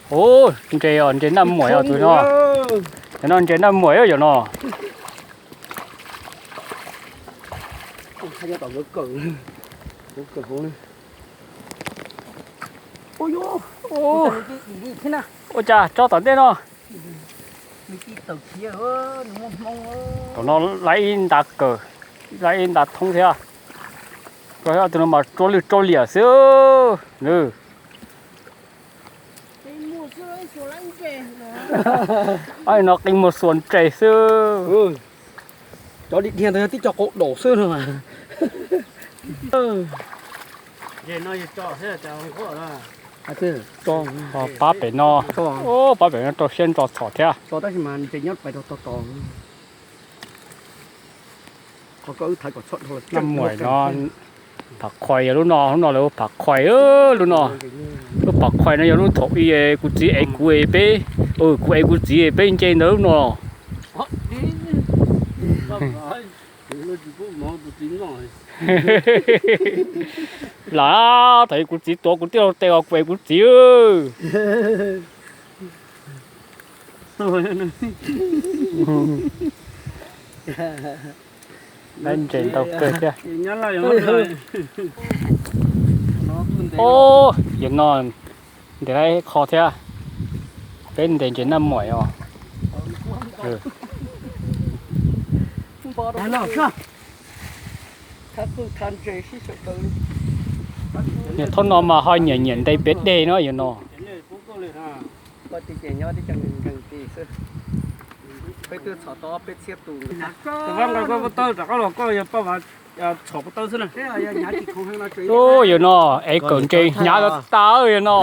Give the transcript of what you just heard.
Ub, ntses os, ntses Naj Muam os tus no. Cov no ntses Naj Muam yom no. Ua cas tso tom ntej no. Tom no laiv ib nta kawm, laiv ib nta thoob thiab. Tus no mas rau lwj rau liam xwb. Nws no qi muag xuas ntses xwb. Cov dim diag ntawd yog tib co qau daum xwb no. Pab pem no, pab pem no rau siab ntso txhom thiab. Naj Muam no, Pham Qhuais yog lub no, lub no lawv hu Pham Qhuais, lub no, lub Pham Qhuais no yog lub thaum ub kuv txiv ev kuv peb, kuv ev kuv txiv peb nce ntawd lub no. Lam thaum kuv txiv tuav kuv tij laug tes os kuv ev kuv txiv. Ntses ntau kawg thiab. Yog no ntes laib qho thiab. Peb ntes ntses Naj Muam os. Niag thaum no mas ho nyiam nyiam ntes pem dej no yog no. Ub, yog no ev kawm ntses hnyav tas tas yog no.